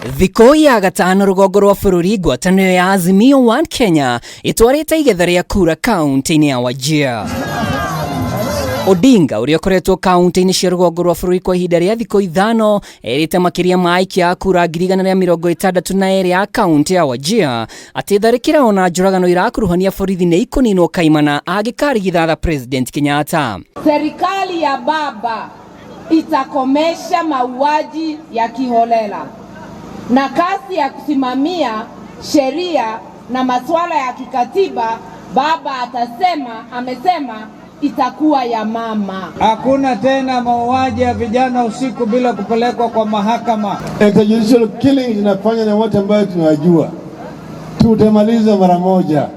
Thikũ ya gatano rũgongo rwa bũrũri, ngwatanĩro ya Azimio One Kenya ĩtwarĩte igetha rĩa kura kaunti-inĩ ya Wajir. Odinga, ũrĩa ũkoretwo kaunti-inĩ cia rũgongo rwa bũrũri kwa ihinda rĩa thikũ 5, erĩte makĩria ma aikia a kura 162,000 a kaunti ya Wajir atĩ tharĩkĩra ona njũragano irakuruhania borithi nĩ ikũninwo kaimana angĩkarigithatha President Kenyatta. Serikali ya baba itakomesha mauaji ya kiholela na kasi ya kusimamia sheria na masuala ya kikatiba. Baba atasema, amesema itakuwa ya mama. Hakuna tena mauaji ya vijana usiku bila kupelekwa kwa mahakama. Extrajudicial killing zinafanya na watu ambayo tunawajua, tutamaliza mara moja.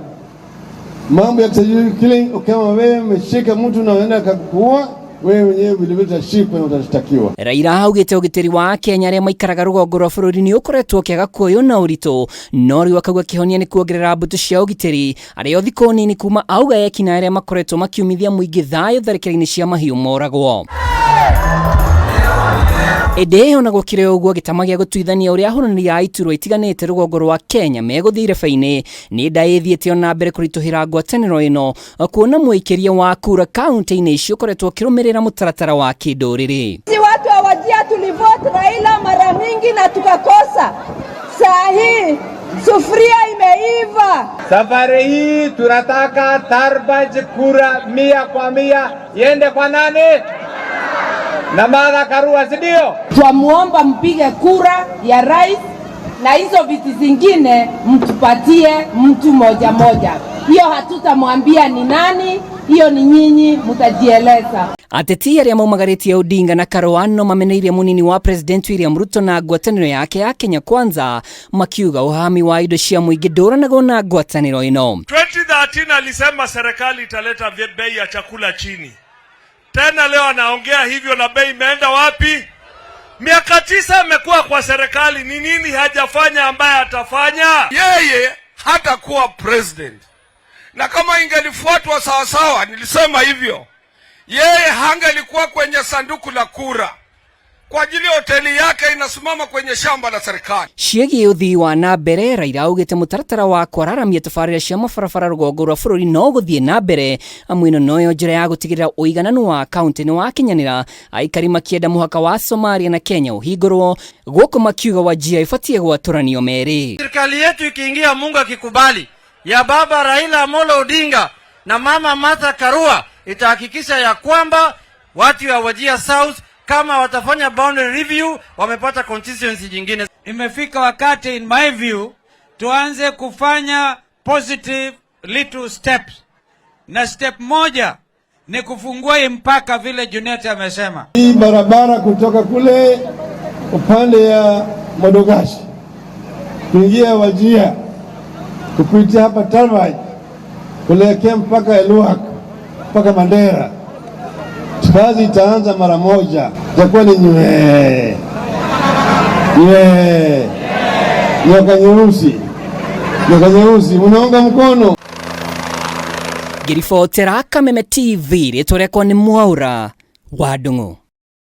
Mambo ya extrajudicial killing, kama wewe umeshika mtu na unaenda akakuua, wewe mwenyewe vilevile utashikwa na utashtakiwa. Raila augĩte ũgitĩri wa Kenya arĩa maikaraga rũgongo rwa bũrũri nĩ ũkoretwo ũkĩaga kuoywo na ũritũ, no rĩu akauga kĩhonia nĩ kuongerera mbũtũ cia ũgitĩri, arĩa o thikũ nini kuma auga ekina arĩa makoretwo makiumithia mũingĩ thayũ tharĩkĩra-inĩ cia mahiũ moragwo. Ĩndĩ ona gũkĩrĩ ũguo, gĩtama gĩa gũtuithania ũrĩa ahũranĩri a iturwa itiganĩte rũgongo rwa Kenya megũthiĩ ireba-inĩ nĩ nda ĩthiĩte ona mbere kũritũhĩra ngwatanĩro ĩno, kuona mũikĩria wa kura kaunti-inĩ icio ũkoretwo ũkĩrũmĩrĩra mũtaratara wa kĩndũrĩrĩ. Sisi watu wa Wajir tulivote Raila mara mingi na tukakosa. Saa hii sufuria imeiva. Safari hii tunataka Tarbaj kura 100% iende kwa nani? Na Martha Karua, si ndio? Twamuomba mpige kura ya rais na hizo viti zingine mtupatie mtu moja moja. Hiyo hatutamwambia ni nani, hiyo ni nyinyi mtajieleza. Ateti arĩa maumagarĩtie Odinga na Karua no mameneirie mũnini wa President William Ruto na ngwatanĩro yake ya Kenya Kwanza, makiuga ũhami wa indo cia mũingĩ ndũranagwo na ngwatanĩro ĩno. 2013 alisema serikali italeta bei ya chakula chini. Tena leo anaongea hivyo na bei imeenda wapi? Miaka 9 amekuwa kwa serikali, ni nini hajafanya ambaye atafanya? Yeye hatakuwa president, na kama ingelifuatwa sawasawa, nilisema hivyo, yeye hangelikuwa kwenye sanduku la kura kwa ajili ya hoteli yake inasimama kwenye shamba la serikali. Ciĩgiĩ ũthii wa na mbere, Raila augĩte mũtaratara wa kwararamia tabarĩra cia mabarabara rũgongo rwa bũrũri no gũthiĩ na mbere, amu ĩno noyo njĩra ya gũtigĩrĩra ũigananu wa kaunti nĩ wakinyanĩra, aikari makĩenda mũhaka wa Somalia na Kenya ũhingũrwo, gũkũ makiuga Wajir ĩbatiĩ gwatũranio merĩ. Serikali yetu ikiingia, Mungu akikubali, ya baba Raila Amolo Odinga na mama Martha Karua itahakikisha ya kwamba watu wa Wajir South kama watafanya boundary review wamepata constituency nyingine. Imefika wakati, in my view, tuanze kufanya positive little steps, na step moja ni kufungua hii mpaka vile Junet amesema. Hii barabara kutoka kule upande ya Modogashi kuingia Wajir kupitia hapa Tarbaj kuelekea mpaka Elwak mpaka Mandera, kazi itaanza mara moja, itakuwa ni nywee nywee, nyoka nyeusi, nyoka nyeusi. Munaunga mkono? Ngĩribotera Kameme TV, rĩtwa rĩakwa nĩ Mwaura wa Ndung'u.